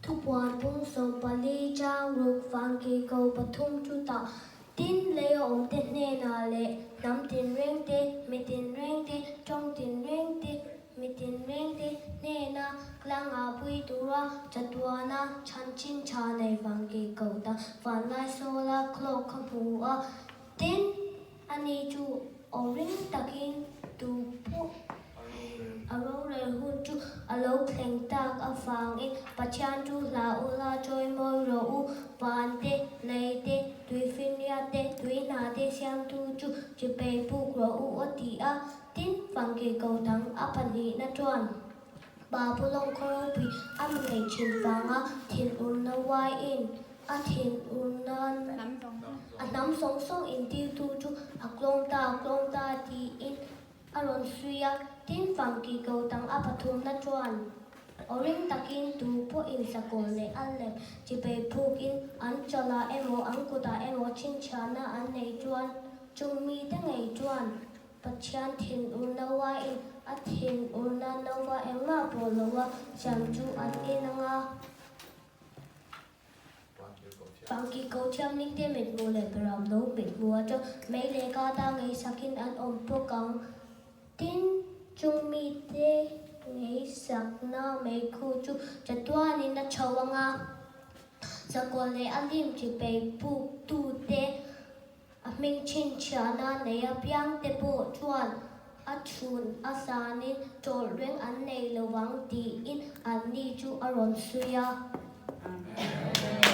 Thupuan pung 14 chang ruk vangkei ko pathum chutah tin lei a awmte hnenah leh hnam tinrengte, mi tinrengte, tawng tinrengte, mi tinrengte hnena tlangah pui tura chatuana chhanchin tha nei vangkei ko ta vanlai sawla clock ka hmu a, tin ani chu aw ring takin tu pawh A rorel hun chu a lo thleng tak avangin Pathian chu hla ula chawimawi rawh u. Van te, lei te, tuifinriat te, tui hna te siamtu chu chipei puk rawh u a ti a. Tin, Vangkei ko dang a pahnihna chuan Babulon khaw ropui a mi ngei thin vanga thinurna uaiin a thinurna a hnam sawng sawng intirtu chu a tlawm ta, tlawm ta tiin A rawn sui a, tin Fangki ko tang a pathumna chuan aw ring takin tu pawhin sakawr leh a lem chipei phukin an chalah emaw an kutah emaw chhinchhiahna an nei chuan chung mite ngei chuan Pathian thinurna uaiin a thinurna nova engmah pawh loa siam chu an en ang a. Pangki ko thianghlim te mithmuh leh beram no mithmuh atang mei leh ka ta ngeisakin an awm bawk ang. Tin, chung mite ngeisakna meikhu chu chatuanin a chho ang a, sakawlh leh a lim chipei puktute a hming chhinchhiahna nei apiangte pawh chuan a chhun a sanin chawlh reng an nei lo vang tiin anni chu a rawn sawi a. Amen.